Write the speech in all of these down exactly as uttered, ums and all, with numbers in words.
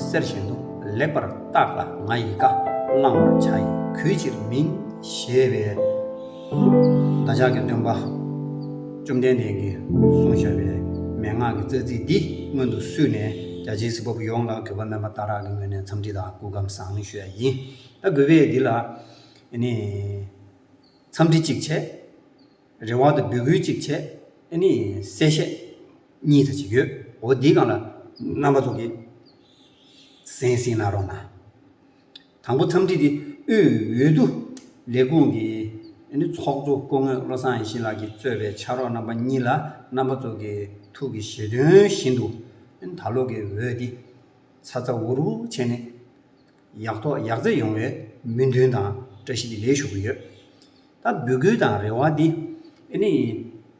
གསེར་བཞིན་དུ་ལེགས་པར་བརྟགས་ལ། ང་ཡི་བཀའ་བླང་བར་བྱ་ཡི་གུས་ཕྱིར་མིན། ཞེས་པའི་བདག་ཅག་གི་སྟོན་པ་བཅོམ་ལྡན་འདས་ཀྱིས་གསུངས་བཞག་པའི་མན་ངག་གི་རྩ་ཚིག་འདི་སྔོན་དུ་བསུས་ནས། རྒྱ་ཆེའི་གཟིགས་པ་པོ་ཡོངས་ལ་གུས་པ་སྨན་པ་སྟག་རག་གི་ངོས་ནས་འཚམས་འདྲི་དང་སྐུ་ཁམས་བཟང་ཞུ་ཡ་ཡིན། ད་གུས་པས་འདི་ལ་ནི་འཚམས་འདྲི་གཅིག་བྱས། རེ་བ་དང་འབོད་སྐུལ་གཅིག་བྱས། ཨ་ནི་གསལ་བཤད་གཉིས་ཙམ་ཅིག་ཡོད། འོ་འདིའི་སྒང་ལ་རྣམ་པ་ཚོ་གིས་གསན་གཟིགས་གནང་རོགས་གནང་། དང་པོ་འཚམས་འདྲི་འདི་དབུས་འོས་བསྡུ་ལས་ཁུངས་ཀྱི་ཨ་ནི་ཚོགས་གཙོ་སྐུ་ངོ་བློ་བཟང་ཡེ་ཤེས་ལགས་ཀྱིས་གཙོས་པའི་ཕྱག་རོགས་རྣམ་པ་གཉིས་ལ་རྣམ་པ་ཚོ་གི་ཐུགས་ཀྱི་བཞེད་དོན་བཞིན་དུ་ཨ་ནི་ད་ལོ་གི་འོས་འདི་ཚ་ཚ་འུར་འུར་བྱས་ནས། ཡག་ཐོག་ཡག་བརྩེགས་ཡོང་བའི་སྨོན་འདུན་དང་བཀྲ་ཤིས་བདེ་ལེགས་ཞུ་གི་ཡོད། ད་འབོད་སྐུལ་དང་རེ་བ་འདི་ཨ་ནི་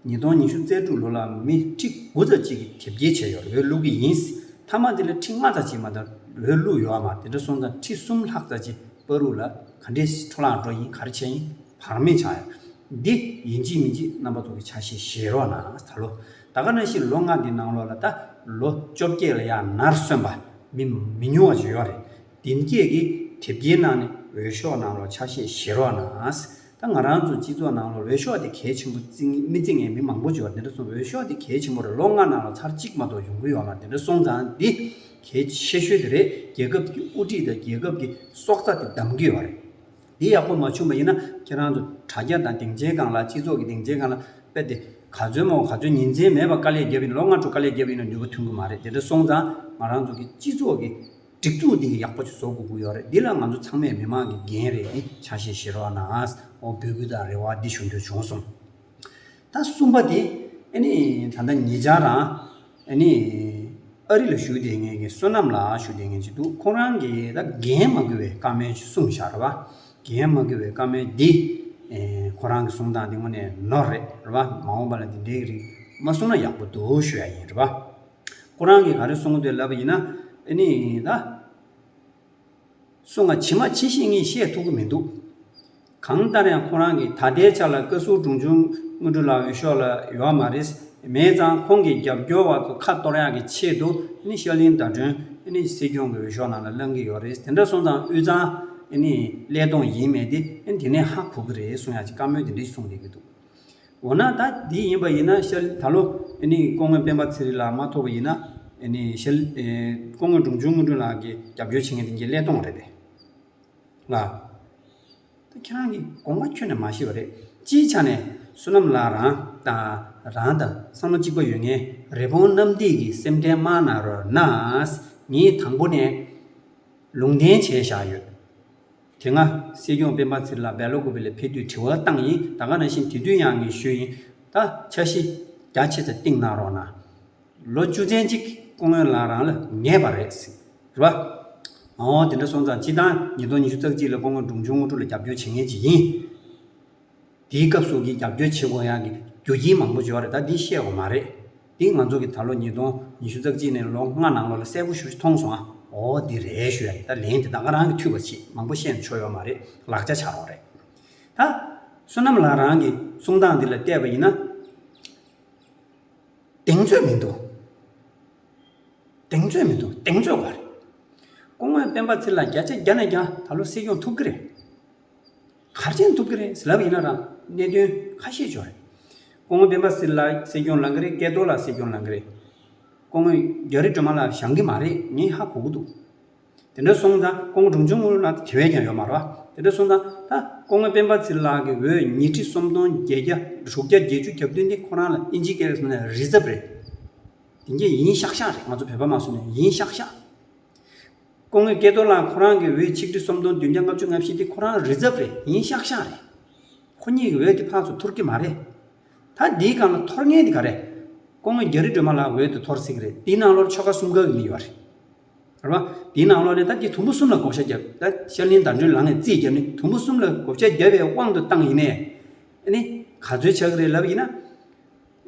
ཉིས་སྟོང་ཉི་ཤུ་རྩ་དྲུག་ལོ་ལ་མི་ཁྲི་དགུ་ཙམ་ཅིག་གིས་དེབ་སྐྱེལ་བྱས་ཡོད་རེད། འོས་བླུག་གི་ཡིན། མཐའ་མ་འདི་ལ་ཁྲི་ལྔ་ཙམ་ཅིག་མ་གཏོགས་འོས་བླུག་ཡོད་མ་རེད། དེ་འདྲ་སོང་ཙང་ཁྲི་གསུམ་ལྷག་ཙམ་ཅིག་བར་དུ་ལ་ག་འདྲས་འཕྲོ་བརླག་འགྲོ་ཡིན། ག་རེ་བྱས་ཡིན། བར་མེད་ཆགས་ཡོད། འདི་ཡིན་གཅིག་མིན་གཅིག་རྣམ་པ་ཚོ་གི་ཆ་ཤས་བཞེས་རོགས་གནང་། ད་ལོ་ད་ག་ནང་བཞིན་ལོ་ལྔ་འདི་ནང་ལོགས་ལ་ད་ལོ་བཅོ་བརྒྱད་ལ་ཡར་ནར་སོན་པ་མི་མི་ཉུང་བ་ཅིག་ཡོད་རེད། དེ་འདྲས་ཀྱི་དེབ་སྐྱེལ་གནང་ནས་འོས་ཤོག་ནང་ལོགས་ཆ་ཤས་བཞེས་རོགས་གནང་། ད་ང་རང་ཚོ་སྤྱི་ཚོགས་ནང་ལོགས་འོས་ཤོག་དེ་གལ་ཆེན་པོ་བརྩི་མི་བརྩི་མཁན་མི་མང་པོ་ཅིག་ཡོད་རེད། དེ་འདྲ་སོང་འོས་ཤོག་དེ་གལ་ཆེན་པོ་རེད། ལོ་ལྔ་ནང་ལོགས་ཚར་གཅིག་མ་གཏོགས་ཡོང་གི་ཡོད་མ་རེད། དེ་འདྲ་སོང་ཙང་འདི་གལ་ཆེ་ཤོས་དེ་རེད། རྒྱལ་ཁབ་ཀྱི་དབུ་ཁྲིད་དང་རྒྱལ་ཁབ་ཀྱི་སྲོག་རྩ་དེ་བདམས་ཀྱི་ཡོད་རེད། འདི་ཡག་པོ་མ་བྱུང་བ་ཡིན་ན་ཁྱེད་རང་ཚོ་དྲ་རྒྱ་དང་སྡིངས་ཆའི་སྒང་ལ་སྤྱི་ཚོགས་ཀྱི་སྡིངས་ཆའི་སྒང་ལ་དཔེ་དེ་ག་ཚོད་མོ་ག་ཚོད་ཉིན་མཚན་མེད་པར་དཀའ་ལས་བརྒྱབ་ཡིན། ལོ་ལྔ་དྲུག་དཀའ་ལས་བརྒྱབ་ཡིན་ན་ནུས་པ་ཐོན་གི་མ་རེད། དེ་འདྲ་སོང་ཙང་ང་རང་ཚོ་གི་སྤྱི་ཚོགས་ཀྱི་སྒྲིག་འཛུགས་འདི་གི་ཡག་པོ་ཅིག་བཟོ་དགོས་ཀྱི་ཡོད་རེད། འདི་ལ་ང་ཚོ་ཚང་མས་མི་མང་གི་འགན་རེད། འདི་ཆ་ཤས་བཞེས་རོགས་གནང་། འོ་འབོད་སྐུལ་དང་རེ་བ་འདི་ཞུ་འདོད་བྱུང་སོང་། ད་གསུམ་པ་དེ་ཨ་ནི་ད་ལྟ་ཉེ་ཆར་རང་ཨ་ནི་ཨ་རི་ལ་བཞུགས་བསྡད་མཁན་གྱི་བསོད་ནམས་ལགས་ཞུ་བསྡད་མཁན་ཅིག་འདུག་ཁོ་རང་གིས་ད་འགན་མ་འཁུར་བའི་བཀའ་མོལ་ཅིག་གསུངས་བཞག་རེད་པ། འགན་མ་འཁུར་བའི་བཀའ་མོལ་འདི་ཨེ་ཁོ་རང་གི་གསུང་སྟངས་འདི་དངོས་གནས་ནོར་རེད་རེད་པ། མ་འོངས་པ་ལ་འདི་འདྲའི་རིགས་མ་གསུངས་ན་ཡག་པོ་འདུག་ཞུ་ཡ་ཡིན་རེད་པ། ཁོ་རང་གིས་ག་རེ་གསུང་གི་འདུག་ལབ་པ་ཡིན་ན་ཨ་ནི་ད། གསུང་ང་ཇི་མ་ཇི་བཞིན་ངས་བཤད་ཐུབ་ཀྱི་མི་འདུག་གང་ལྟར་ཡང་ཁོ་རང་གིས་ད་ལྟའི་ཆ་ལ་བཀའ་ཟུར་དྲུང་ཆུང་དངོས་གྲུབ་ལགས་འོས་ཤོག་ལ་ཡོད་མ་རེད། མེད་ཙང་ཁོང་གི་རྒྱབ་སྐྱོར་བ་ཚོ་ཁ་གཏོར་ཡག་གི་ཆེད་དུ་ནི་ཤར་གླིང་ཟླ་སྒྲོན་ནི་སྲིད་སྐྱོང་གི་འོས་ཤོག་ནང་ལ་ལངས་ཀྱི་ཡོད་རེད། དེ་འདྲ་སོང་ཙང་དབུས་གཙང་ནི་བློས་གཏོང་ཡིན་མེད་དེ་དེ་ནས་ཧ་གོ་གི་རེད་གསུང་ཡག་ཅིག་བཀའ་མོལ་དེ་འདྲ་ཞིག་གསུངས་བསྡད་ཀྱི་འདུག་འོ་ན་ད་འདི་ཡིན་པ་ཡིན་ན་ཤར་ད་ལོ་ཨ་ནི་སྐུ་ངོ་སྤེན་པ་ཚེ་རིང་ལགས་མ་ཐོབ་པ་ཡིན་ན་ཨ་ནི་ཤར་ཨེ་སྐུ་ངོ་དྲུང་ཆུང་དངོས་གྲུབ་ལགས་ཀྱི་རྒྱབ་སྐྱོར་བྱེད་མཁན་དེ་གྱི་བློས་གཏོང་རེད་པས་ལ། ད་ཁྱེད་རང་གིས་དགོངས་པ་ཁྱོན་ནས་མ་ཤེས་པ་རེད། སྤྱིའི་ཆ་ནས་བསོད་ནམས་ལགས་རང་དང་རང་དང་བསམ་བློ་གཅིག་པ་ཡོད་མཁན་རི་བོང་གནམ་ལྡིང་གི་སེམས་ཁྲལ་མ་གནང་རོགས་གནང་། ངས་དང་པོ་ནས་ལུང་འདྲེན་བྱས་བཞག་ཡོད། དེ་སྔ་སྲིད་སྐྱོང་སྤེན་པ་ཚེ་རིང་ལགས་སྦེལ་ཀོབ་ལ་ཕེབས་དུས་དྲི་བ་བཏང་ཡིན། ད་ག་ནང་བཞིན་དེ་དུས་ཡང་ངས་ཞུས་ཡིན། ད་འཆར་གཞི་རྒྱ་ཆེ་ཙམ་བཏིང་གནང་རོགས་གནང་། ལོ་བཅུ་ཚན་གཅིག་སྐུ་ངོ་ལགས་རང་ལ་ངེས་པ་རེད་ཟེར། རེད་པ། འོ་དེ་འདྲ་སོང་ཙང་སྤྱིར་བཏང་ཉིས་སྟོང་ཉི་ཤུ་རྩ་གཅིག་ལ་སྐུ་ངོ་དྲུང་ཆུང་དངོས་གྲུབ་ལ་རྒྱབ་སྐྱོར་བྱེད་མཁན་ཅིག་ཡིན། དེའི་སྐབས་སུ་གི་རྒྱབ་སྐྱོར་བྱེད་དགོས་ཡག་གི་རྒྱུ་རྐྱེན་མང་པོ་ཡོད་རེད། ད་འདི་བཤད་དགོས་མ་རེད། འདི་ང་ཚོ་གི་ད་ལོ་ཉིས་སྟོང་ཉི་ཤུ་རྩ་གཅིག་ནས་ལོ་ལྔ་ནང་ལོགས་ལ་གསལ་པོ་ཞེ་པོ་ཅིག་མཐོང་སོང་ཨ། འོ་འདི་རེད་ཞུ་ཡ་ཡིན། ད་ལན་དེ་ད་ག་རང་གི་འཐུས་པ་བྱེད་མང་པོ་བཤད་ན་ཆོ་ཡོད་མ་རེད། ལག་ཆ་ཆགས་རོགས་རེད། ད་བསོད་ནམས་ལགས་རང་གི་གསུང་སྟངས་འདི་ལ་བལྟས་པ་ཡིན་ན། གདེང་ཚོད་མི་འདུག་གདེང་ཚོད་མི་འདུག་གདེང་ཚོད་དགོས་རེད། སྐུ་ངོ་སྤེན་པ་ཚེ་རིང་ལགས་བརྒྱ་ཆ་བརྒྱ་ནས་བརྒྱ་ད་ལོ་སྲིད་སྐྱོང་ཐུབ་ཀྱི་རེད། ག་རེ་བྱས་ནས་ཐུབ་ཀྱི་རེད་ཟེར་ལབ་ཡིན་ན་རང་གནད་དོན་ཁ་ཤས་ཅིག་ཡོད་རེད། སྐུ་ངོ་སྤེན་པ་ཚེ་རིང་ལགས་སྲིད་སྐྱོང་ལངས་ཀྱི་རེད། སྐལ་རྡོར་ལགས་སྲིད་སྐྱོང་ལངས་ཀྱི་རེད། སྐུ་ངོ་རྒྱ་རི་སྒྲོལ་མ་ལགས་བཞེངས་ཀྱི་མ་རེད། ངས་ཧ་གོ་གི་འདུག་དེ་འདྲ་སོང་ཙང་སྐུ་ངོ་དྲུང་ཆུང་དངོས་གྲུབ་ལགས་དེ་བས་ཀྱང་ཡོད་མ་རེད་པ། དེ་འདྲ་སོང་ཙང་ད་སྐུ་ངོ་སྤེན་པ་ཚེ་རིང་ལགས་ཀྱི་འོས་ཉིས་ཁྲི་སུམ་སྟོང་བརྒྱད་བརྒྱ་དྲུག་བརྒྱ་བརྒྱད་ཅུ་གྱ་བདུན་དེ་ཁོ་རང་ལ་ཨིན་ཇི་སྐད་ལ་གསུངས་ན་རི་ཛབ་རེད། དེ་འདྲ་ཡིན་ཤག་ཤག་རེད། ང་ཚོ་བོད་པ་མ་གསུངས་ན་ཡིན་ཤག་ཤག་སྐུ་ངོ་སྐལ་རྡོར་ལགས་ཁོ་རང་གི་འོས་ཆིག་ཁྲི་སུམ་སྟོང་བདུན་བརྒྱ་ལྔ་བཅུ་ང་བཞི་དེ་ཁོ་རང་རི་ཛབ་རེད། ཡིན་ཤག་ཤག་རེད། ཁོ་གཉིས་ཀྱི་འོས་དེ་ཕར་ཚུར་འཐོར་གྱི་མ་རེད། ད་འདིའི་སྒང་ལ་འཐོར་མཁན་དེ་ག་རེད། སྐུ་ངོ་རྒྱ་རི་སྒྲོལ་མ་ལགས་འོས་དེ་འཐོར་སྲིད་ཀྱི་རེད། དེའི་ནང་ལོགས་ཆོལ་ཁ་གསུམ་ཀ་གི་མི་ཡོད་རེད། རེད་པ། དེའི་ནང་ལོགས་ནས་ད་དེ་དུམ་བུ་གསུམ་ལ་བགོ་བཤའ་བརྒྱབ། ད་ཤར་གླིང་ཟླ་སྒྲོན་ལངས་ནས་རྩིས་བརྒྱབ་ནས་དུམ་བུ་གསུམ་ལ་བགོ་བཤའ་བརྒྱབ་པའི་དབང་དུ་བཏང་ཡིན་ནའི། ཨ་ནི་ག་ཚོད་ཆགས་ཀྱི་རེད་ལབ་ཡིན་ན།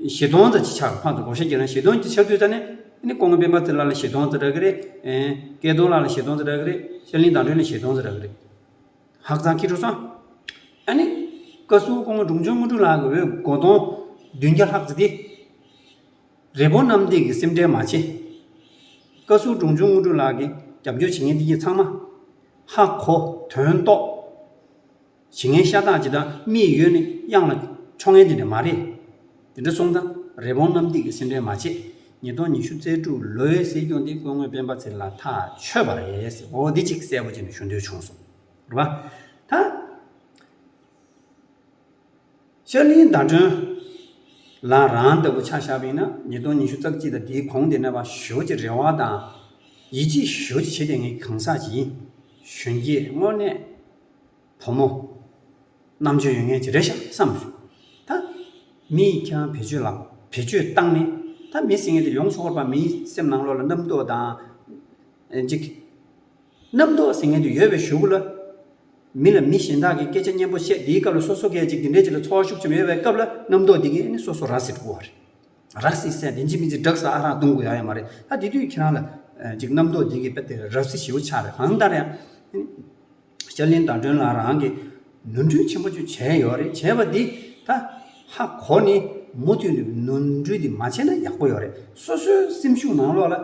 བཞི་སྟོང་ཙམ་ཅིག་ཆགས། ཕར་ཚུར་བགོ་བཤའ་བརྒྱབ་ན་བཞི་སྟོང་ཅིག་ཆགས་དུས་ཙ་ནས་ཨ་ནི་སྐུ་ངོ་སྤེན་པ་ཚེ་རིང་ལགས་ལ་བཞི་སྟོང་ཙམ་རག་གི་རེད། ཨེ། སྐལ་རྡོར་ལགས་ལ་བཞི་སྟོང་ཙམ་རག་གི་རེད། ཤར་གླིང་ཟླ་སྒྲོན་ལ་བཞི་སྟོང་ཙམ་རག་གི་རེད། ཧ་ཅང་ཁྱི་ཁྲོ་སོང་། ཨ་ནི་བཀའ་ཟུར་སྐུ་ངོ་དྲུང་ཆུང་དངོས་གྲུབ་ལགས་ཀྱི་འོས་དགུ་སྟོང་བདུན་བརྒྱ་ལྷག་ཙམ་དེ། རི་བོང་གནམ་ལྡིང་གི་སེམས་ཁྲལ་མ་བྱེད། བཀའ་ཟུར་དྲུང་ཆུང་དངོས་གྲུབ་ལགས་ཀྱིས་ རྒྱབ་སྐྱོར་བྱེད་མཁན་དེ་གྱད་ཚང་མ་ཧ་གོ་དོན་རྟོགས། བྱེད་མཁན་ཤ་སྟག་ཅིག་དང་མིག་ཡོད་ནས་གཡང་ལ་མཆོང་མཁན་དེ་འདྲ་མ་རེད། དེ་འདྲ་སོང་ཙང་རི་བོང་གནམ་ལྡིང་གི་སེམས་ཁྲལ་མ་བྱེད། ཉིས་སྟོང་ཉི་ཤུ་རྩ་དྲུག་ལོའི་སྲིད་སྐྱོང་དེ་སྐུ་ངོ་སྤེན་པ་ཚེ་རིང་ལགས་ཐག་ཆོད་པ་རེད་ཟེར། འོ་འདི་གཅིག་གསལ་པོ་བྱས་ནས་ཞུ་འདོད་བྱུང་སོང་། རེད་པ། ད་ཤར་གླིང་ཟླ་སྒྲོན་ལགས་རང་ལྟ་བུ་ཆ་བཞག་པ་ཡིན་ན། ཉིས་སྟོང་ཉི་ཤུ་རྩ་གཅིག་དང་དེའི་གོང་དེ་ནས་ཕར་ཞེ་པོ་ཅིག་རེ་བ་དང་ཡིད་ཆེས་ཞེ་པོ་ཅིག་བྱེད་བསྡད་མཁན་གྱི་གང་ཟག་ཅིག་ཡིན། གཞོན་སྐྱེས་དངོས་གནས་བུ་མོ་རྣམ་དཔྱོད་ཡོད་མཁན་ཅིག་རེད་ཤག་བསམ་སོང་། ད་མི་ཁྱེད་རང་བེད་སྤྱོད་ལ་བེད་སྤྱོད་བཏང་ནས། ད་མི་ཟེར་མཁན་དེ་ཡོངས་སུ་རྫོགས་པ་མིའི་སེམས་ནང་ལོགས་ལ་རྣམ་རྟོག་དང་། ཅིག་རྣམ་རྟོག་ཟེར་མཁན་དེ་ཡོད་པའི་གཞུག་གུ་ལ། མི་ལ་མི་གཞན་དག་གིས་སྐད་ཆ་སྙན་པོ་བཤད། དེའི་སྐབས་ལ་སོ་སོ་སྐད་ཅིག་དེ་འདྲའི་ཅིག་ལ་ཚོར་བ་ཤུགས་ཆེན་པོ་ཡོད་པའི་སྐབས་ལ་རྣམ་རྟོག་དེ་གིས་ནི་སོ་སོ་ར་བཟི་འགྲོ་བ་རེད། ར་བཟི་ཟེར་དེ་འཇིགས་མི་འཇིགས་དྲག་ས་ཨ་རག་བཏུང་དགོས་ཡ་ཡོད་མ་རེད། ད་དེ་དུས་ཁྱེད་རང་ལ་ཅིག་རྣམ་རྟོག་དེ་གིས་དཔེ་དེ་ར་བཟི་ཞེ་པོ་ཆགས་རེད། གང་ལྟར་ཡང་། ཤར་གླིང་ཟླ་སྒྲོན་ལགས་རང་གིས་ནོར་འཁྲུལ་ཆེན་པོ་ཅིག་བྱས་ཡོད་རེད། བྱས་པ་འདི་ད་ཧ་གོ་ནས་མུ་མཐུད་ནས་ནོར་འཁྲུལ་འདི་མ་བྱས་ན་ཡག་པོ་ཡོད་རེད། སོ་སོའི་སེམས་ཤུགས་ནང་ལོགས་ལ་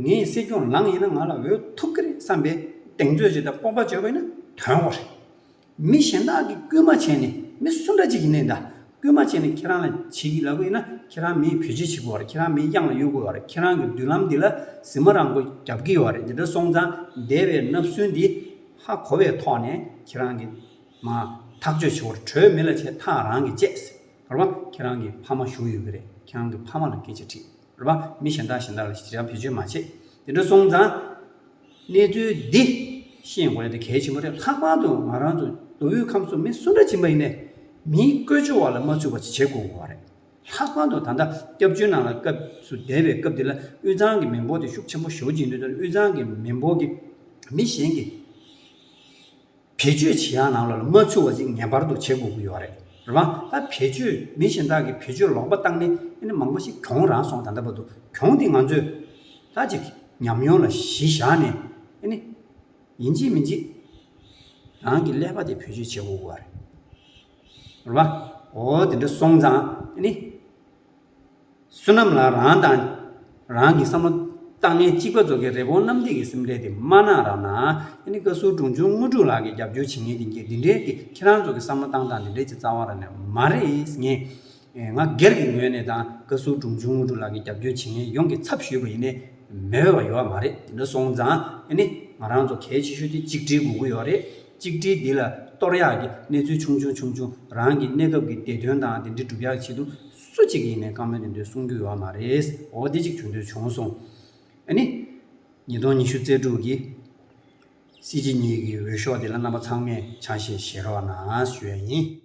ངས་སྲིད་སྐྱོང་ལངས་ཡིན་ན་ང་ལ་འོས་ཐུབ་ཀྱི་རེད་བསམ་པའི་གདེང་ཚོད་ཅིག་དང་སྤོབས་པ་བྱས་པ་ཡིན་ན་ཐོན་དགོས་རེད། མི་གཞན་དག་གིས་སྐུལ་མ་བྱས་ནས། མི་སུ་འདྲ་ཅིག་ཡིན་ནའི་ད། སྐུལ་མ་བྱས་ནས་ཁྱེད་རང་ལ་བྱེད་ཀྱི་ལབ་ཀྱི་ཡིན་ན། ཁྱེད་རང་མིའི་བེད་སྤྱོད་བྱེད་དགོས་པ་རེད། ཁྱེད་རང་མིའི་གཡང་ལ་གཡུག་དགོས་པ་རེད། ཁྱེད་རང་གི་མདུན་ལམ་འདི་ལ་གཟིགས་མོ་རིང་པོ་རྒྱབ་ཀྱི་ཡོད་རེད། འདི་འདྲ་སོང་ཙང་འདས་པའི་བརྣབ་སེམས་འདི་ཧ་གོ་བའི་ཐོག་ནས་ཁྱེད་རང་གིས་མར་ཐག་གཅོད་བྱེད་དགོས་རེད། གྲོས་མི་ལ་བྱས། ཐག་རང་གིས་བཅད་ཟེར། རེད་པ། ཁྱེད་རང་གི་ཕ་མ་བཞུགས་ཡོད་ཀྱི་རེད། ཁྱེད་རང་གི་ཕ་མ་ལ་སྐད་ཆ་དྲིས། རེད་པ། མི་གཞན་དག་གཞན་དག་ལ་ཞེ་དྲག་བེད་སྤྱོད་མ་བྱེད། དེ་འདྲ་སོང་ཙང་། གནས་ཚུལ་འདི་ཤེས་དགོས་ཡ་དེ་གལ་ཆེན་པོ་རེད། ལྷག་པར་དུ་ང་རང་ཚོ་མདོ་དབུས་ཁམས་གསུམ་མི་སུ་འདྲ་ཅིག་ཡིན་པ་ཡིན་ནའི། མིའི་བཀོལ་སྤྱོད་པ་ལ་མ་ཚུད་པ་ཅིག་བྱེད་དགོས་པ་རེད། ལྷག་པར་དུ་ད་ལྟ་སྐྱབས་བཅོལ་ནང་ལ་སྐབས་སུ་བསྡད་པའི་སྐབས་འདི་ལ་དབུས་གཙང་གི་མི་འབོར་དེ་ཤུགས་ཆེན་པོ་ཞེ་པོ་ཅིག་ཡིན་དུས། དབུས་གཙང་གི་མི་འབོར་གྱིས་མི་གཞན་གྱི་བེད་སྤྱོད་བྱེད་ཡག་ནང་ལོགས་ལ་མ་ཚུད་པ་ཅིག་ངེས་པར་དུ་བྱེད་དགོས་ཀྱི་ཡོད་རེད། རེད་པ། ད་བེད་སྤྱོད། མི་གཞན་དག་གིས་བེད་སྤྱོད་ལོག་པ་བཏང་ནས་ཨ་ནི་མང་པོ་ཞིག་གྱོང་རག་སོང་། ད་ལྟ་བར་དུ་གྱོང་དེ་ང་ཚོས་ད་ཅིག་ཉམས་མྱོང་ལ་གཞི་བཞག་ནས། ཨ་ནི་ཡིན་གཅིག་མིན་གཅིག་རང་གི་ཀླད་པ་དེ་བེད་སྤྱོད་བྱེད་དགོས་ཀྱི་ཡོད་རེད། རེད་པ། འོ་དེ་འདྲ་སོང་ཙང་ཨ་ནི། བསོད་ནམས་ལགས་རང་དང་རང་གི་བསམ་བློ་བཏང་མཁན་གཅིག་པ་ཚོ་གིས་རི་བོང་གནམ་ལྡིང་གི་སེམས་ཁྲལ་དེ་མ་གནང་རོགས་གནང་། ཨ་ནི་བཀའ་ཟུར་དྲུང་ཆུང་དངོས་གྲུབ་ལགས་ཀྱིས་རྒྱབ་སྐྱོར་བྱེད་མཁན་དེ་གྱད་འདི་འདྲའི་གི། ཁྱེད་རང་ཚོ་གི་བསམ་བློ་བཏང་སྟངས་འདི་འདྲའི་ཅིག་རྩ་བ་རང་ནས་མ་རེད། ངས་ང་སྒེར་གྱི་ངོས་ནས་དང་བཀའ་ཟུར་དྲུང་ཆུང་དངོས་གྲུབ་ལགས་ཀྱིས་རྒྱབ་སྐྱོར་བྱེད་མཁན་ཡོངས་ཀྱི་ཚབ་ཞུས་པ་ཡིན་ནའི་མི་འོས་པ་ཡོད་མ་རེད། དེ་འདྲ་སོང་ཙང་ཨ་ནི་ང་རང་ཚོ་གལ་ཆེ་ཤོས་དེ་གཅིག་སྒྲིལ་དགོས་ཀྱི་ཡོད་རེད། གཅིག་སྒྲིལ་འདི་ལ་གཏོར་ཡག་གི་གནས་ཚུལ་ཆུང་ཆུང་ཆུང་ཆུང་། རང་གི་གནས་སྐབས་ཀྱི་བདེ་དོན་དང་དེ་འདྲ་སྒྲུབ་ཡག་ཆེད་དུ་སུ་གཅིག་ཡིན་ནའི་བཀའ་མོལ་དེ་འདྲ་གསུང་རྒྱུ་ཡོད་མ་རེད། འོ་དེ་གཅིག་བྱུང་འདོད་བྱུང་སོང་། ཨ་ནི་ཉིས་སྟོང་ཉི་ཤུ་རྩ་དྲུག་གི་སྲིད་སྤྱི་གཉིས་ཀྱི་འོས་ཤོག་དེ་ལ་རྣམ་པ་ཚང་མས་ཆ་ཤས་བཞེས་རོགས་གནང་ཞུ་ཡ་ཡིན།